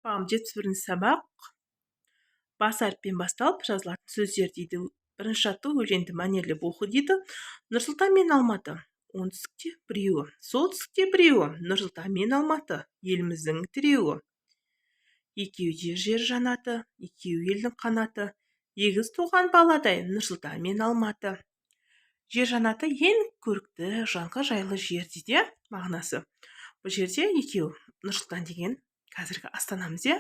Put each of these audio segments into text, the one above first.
Сабағым 71 сабақ. Бас әріппен басталып жазылатын сөздер дейді. Бірінші жаттығу: өлеңді мәнерлеп оқы дейді. Нұр-Сұлтан мен Алматы. Оңтүстікте біреуі, солтүстікте біреуі. Нұр-Сұлтан мен Алматы еліміздің тіреуі. Екеуі де жер жанаты, екеуі елдің қанаты. Егіз туған баладай Нұр-Сұлтан мен Алматы. Жер жанаты ең көрікті, жанға жайлы жер дейді мағынасы. Бұл жерде екеуі Нұр-Сұлтан деген қазіргі астанамыз, иә,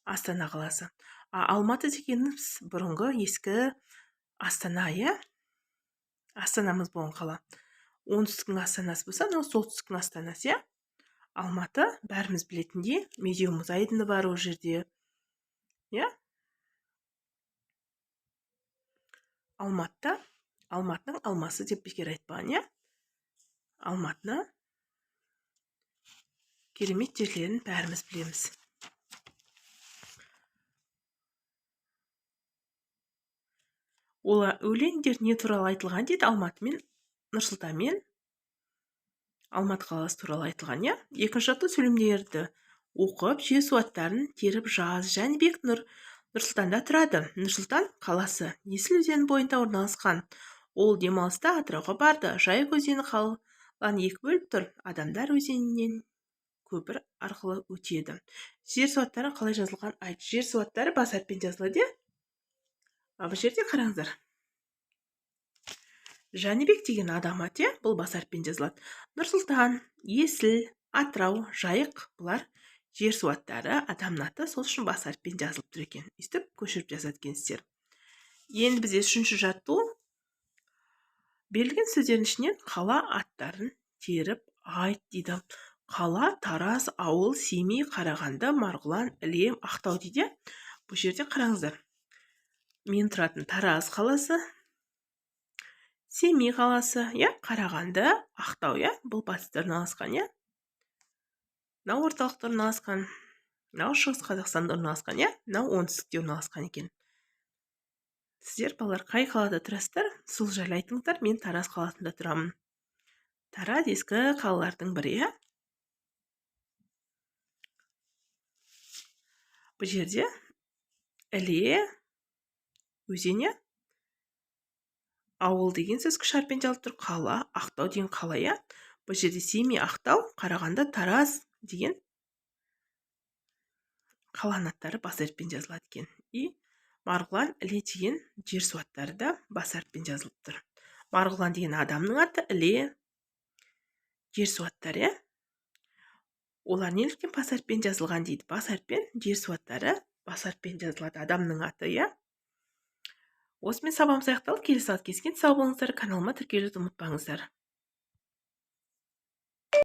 Астана қаласы. А Алматы дегеніміз бұрынғы ескі астана, иә, астанамыз болған қала. Оңтүстіктің астанасы болса, мынау солтүстіктің астанасы, иә. Алматы бәріміз білетіндей Медеу мұз айдыны бар ол жерде, иә. Алматыда Алматының алмасы деп бекер айтпаған, иә. Алматыны керемет жерлерін бәріміз білеміз. Олар өлеңдер не туралы айтылған дейді? Алматы мен Нұр-Сұлтан мен Алматы қаласы туралы айтылған, иә. Екінші жаттығу: сөйлемдерді оқып, жер су аттарын теріп жаз. Жәнібек Нұр-Сұлтанда тұрады. Нұр-Сұлтан қаласы Есіл өзенінің бойында орналасқан. Ол демалыста Атырауға барды. Жайық өзені қаланы екі бөліп тұр. Адамдар өзеннен көпір арқылы өтеді. Жер су аттары қалай жазылған айт. Жер су аттары бас әріппен жазылады, иә. Бұл жерде қараңыздар. Жәнібек деген адам аты, иә, бұл бас әріппен жазылады. Нұр-Сұлтан, Есіл, Атырау, Жайық бұлар жер су аттары, адамның аты, сол үшін бас әріппен жазылып тұр екен. Өйстіп көшіріп жазады екенсіздер. Енді бізде үшінші жаттығу. Берілген сөздердің ішінен қала аттарын теріп айт дейді. Қала, Тараз, ауыл, Семей, Қарағанды, Марғұлан, Іле, Ақтау дейді. Бұл жерде қараңыздар. Мен тұратын Тараз қаласы, Семей қаласы, иә, Қарағанды, Ақтау, иә, бұл батыста орналасқан, иә. Мынау орталықта орналасқан, мынау Шығыс Қазақстанда орналасқан, иә, мынау оңтүстікте орналасқан екен. Сіздер, балалар, қай қалада тұрасыздар, сол жайлы айтыңыздар. Мен Тараз қаласында тұрамын. Тараз ескі қалалардың бірі, иә. Бұл жерде Іле өзені, ауыл деген сөз кіші әріппен жазылып тұр, қала, Ақтау деген қала, иә. Бұл жерде Семей, Ақтау, Қарағанды, Тараз деген қаланың аттары бас әріппен жазылады екен. И Марғұлан, Іле деген жер су аттары да бас әріппен жазылып тұр. Марғұлан деген адамның аты, Іле жер су аттары, иә. Олар неліктен бас әріппен жазылған дейді. Бас әріппен жер су аттары бас әріппен жазылады, адамның аты, иә. Осымен сабағымыз аяқталды. Келесі сағат кездескенше сау болыңыздар. Каналыма тіркелуді ұмытпаңыздар.